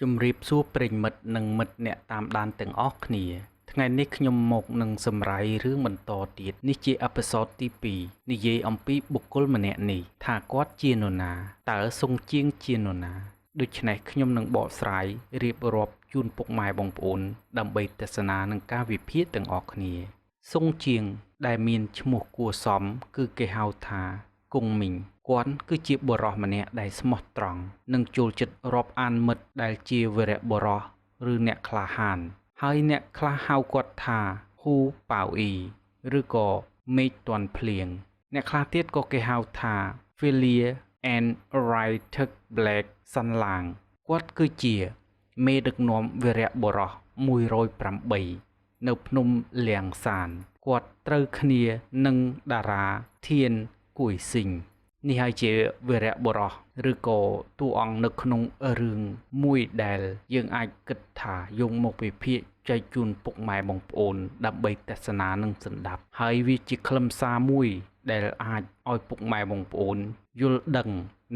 ជំរាបសួរប្រិយមិត្តនិងមិត្តអ្នកតាមដានទាំងអស់គ្នាថ្ងៃនេះខ្ញុំមកនឹងសម្រាយរឿងបន្តទៀតនេះជា episode ទី2និយាយអំពីបុគ្គលម្នាក់នេះថាគាត់ជានរណាតើសុងជាងជានរណាដូច្នេះខ្ញុំនឹងបកស្រាយរៀបរាប់ជូនពុកម៉ែបងប្អូនដើម្បីទស្សនានិងការវិភាគទាំងអស់គ្នាសុងជាងដែលមានឈ្មោះគួរសមគឺគេហៅថាគង់មីងគាត់គឺជាបុរសម្នាក់ដែលស្មោះត្រង់និងចូលចិត្តរាប់អានមិត្តដែលជាវីរបុរសឬអ្នកក្លាហានហើយអ្នកខ្លះហៅគាត់ថាហ៊ូប៉ាវអ៊ីឬក៏មេឃទាន់ភ្លៀងអ្នកខ្លះទៀតក៏គេហៅថា Philia and Writer Black សាន់ឡាងគាត់គឺជាមេដឹកនាំវីរបុរស108នៅភ្នំលៀងសានគាត់ត្រូវគ្នានឹងតារាធានគួយស៊ីងនេះហើយជាវីរបុរសឬក៏តួអង្គនៅក្នុងរឿងមួយដែលយើងអាចគិតថាយកមកវិភាគចែកជូនពុកម៉ែបងប្អូនដើម្បីទស្សនានិងស្ដាប់ហើយវាជាខ្លឹមសារមួយដែលអាចឲ្យពុកម៉ែបងប្អូនយល់ដឹង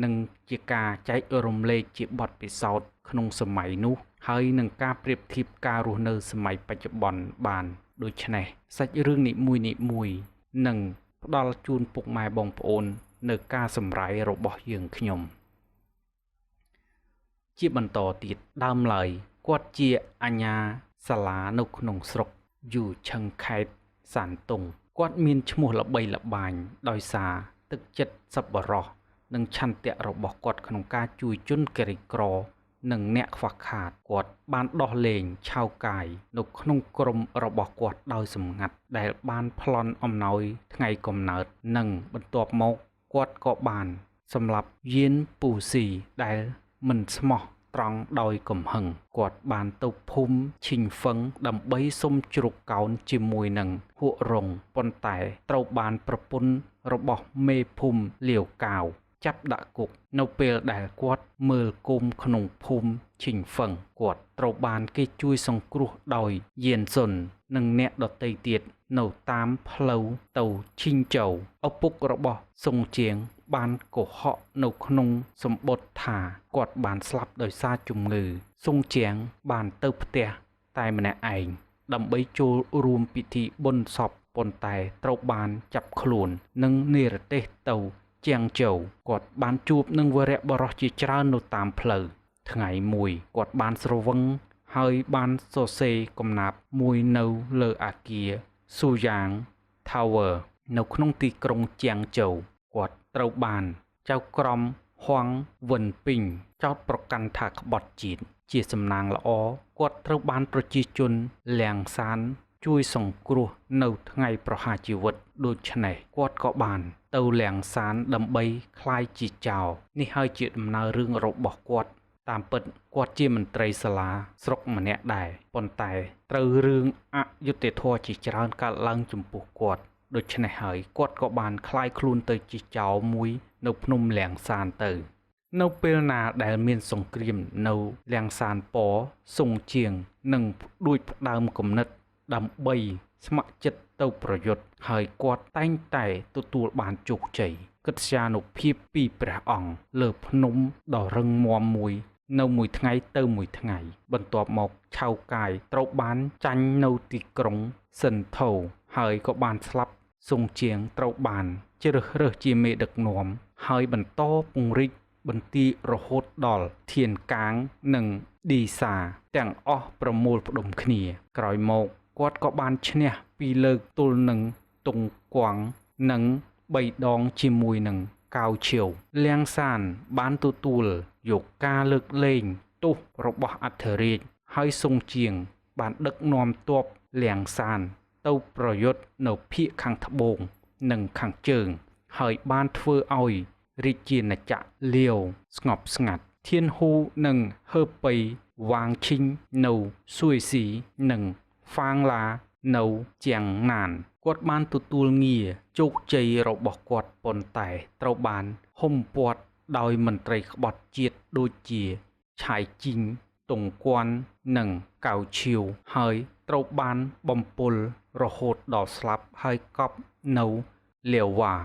និងជាការចែករំលែកជាបទពិសោធន៍ក្នុងសម័យនោះហើយនឹងការប្រៀបធៀបការរស់នៅសម័យបច្ចុប្បន្នបានដូច្នេះសាច់រឿងនីមួយៗនឹងផ្ដល់ជូនពុកម៉ែបងប្អូននៅការសម្រាយរបស់យើងខ្ញុំជាបន្តទៀតដើមឡើយគាត់ជាអាជ្ញាសាលានៅក្នុងស្រុកយូឆឹងខេត្តសានតុងគាត់មានឈ្មោះល្បីល្បាញដោយសារទឹកចិត្តសប្បុរសនិងឆន្ទៈរបស់គាត់ក្នុងការជួយជនក្រីក្រនិងអ្នកខ្វះខាតគាត់បានដោះលែងឆៅកាយនៅក្នុងក្រុមរបស់គាត់ដោយសម្ងាត់ដែលបានប្លន់អំណោយថ្ងៃកំណើតនិងបន្ទាប់មកគាត់ក៏បានសម្លាប់យានពូស៊ីដែលមិនស្មោះត្រង់ដោយកំហឹងគាត់បានទៅភូមិឈីងហ្វឹងដើម្បីសុំជ្រកកោនជាមួយនឹងហួករងប៉ុន្តែត្រូវបានប្រពន្ធរបស់មេភូមិលាវកាវចាប់ដាក់គុកនៅពេលដែលគាត់មើលគុំក្នុងភូមិឈីងហ្វឹងគាត់ត្រូវបានគេជួយសង្គ្រោះដោយយានសុននិងអ្នកដទៃទៀតនៅតាមផ្លូវទៅឈីងជោឪពុករបស់សុងជាងបានកុហកនៅក្នុងសម្បត្តិថាគាត់បានស្លាប់ដោយសារជំងឺសុងជាងបានទៅផ្ទះតែម្នាក់ឯងដើម្បីចូលរួមពិធីបុណ្យសពប៉ុន្តែត្រូវបានចាប់ខ្លួននិងនិរទេសទៅជាងជោគាត់បានជួបនឹងវរៈបុរសជាច្រើននៅតាមផ្លូវថ្ងៃមួយគាត់បានស្រវឹងហើយបានសរសេរកំណាព្យមួយនៅលើអាគារស៊ូយ៉ាង Tower នៅក្នុងទីក្រុងជាងជោគាត់ត្រូវបានចៅក្រមហួងវិនពីងចោទប្រកាន់ថាក្បត់ជាតិជាសំណាងល្អគាត់ត្រូវបានប្រជាជនលៀងសានជួយសង្គ្រោះនៅថ្ងៃប្រហារជីវិតដូច្នេះគាត់ក៏បានទៅលៀងសានដើម្បីក្លាយជាចោរនេះហើយជាដំណើររឿងរបស់គាត់តាមពិតគាត់ជាមន្ត្រីសាលាស្រុកម្នាក់ដែរប៉ុន្តែត្រូវរឿងអយុត្តិធម៌ជាច្រើនកើតឡើងចំពោះគាត់ដូច្នេះហើយគាត់ក៏បានក្លាយខ្លួនទៅជាចោរមួយនៅភ្នំលៀងសានទៅនៅពេលណាដែលមានសង្គ្រាមនៅលៀងសានពសុងជាងនិងដួចផ្ដើមគំនិតដើម្បីស្ម័គ្រចិត្តទៅប្រយុទ្ធហើយគាត់តែងតែទទួលបានជោគជ័យកិត្យានុភាពពីព្រះអង្គលើភ្នំដ៏រឹងមាំមួយនៅមួយថ្ងៃទៅមួយថ្ងៃបន្ទាប់មកឆៅកាយត្រូវបានចាញ់នៅទីក្រុងសិនថូហើយក៏បានស្លាប់សុងជាងត្រូវបានជ្រើសរើសជាមេដឹកនាំហើយបន្តពង្រីកបន្ទាយរហូតដល់ធានកាងនិងឌីសាទាំងអស់ប្រមូលផ្ដុំគ្នាក្រោយមកគាត់ក៏បានឈ្នះពីរលើកទល់នឹងតុងគួងនិង3ដងជាមួយនឹងកៅឈៀវលៀងសានបានទទួលយកការលើកលែងទោសរបស់អធិរាជហើយសុងជាងបានដឹកនាំទ័ពលៀងសានទៅប្រយុទ្ធនៅភាគខាងត្បូងនិងខាងជើងហើយបានធ្វើឲ្យរាជាណាចក្រលាវស្ងប់ស្ងាត់ធានហ៊ូនិងហឺប៉ៃវ៉ាងឈីងនៅស៊ួយស៊ីនិងហ្វាងឡានៅជាងណានគាត់បានទទួលងារជោគជ័យរបស់គាត់ប៉ុន្តែត្រូវបានហុំព័ទ្ធដោយមន្ត្រីក្បត់ជាតិដូចជាឆាយជីងតុងគួននិងកៅឈៀវហើយត្រូវបានបំពុលរហូតដល់ស្លាប់ហើយកប់នៅលាវវ៉ា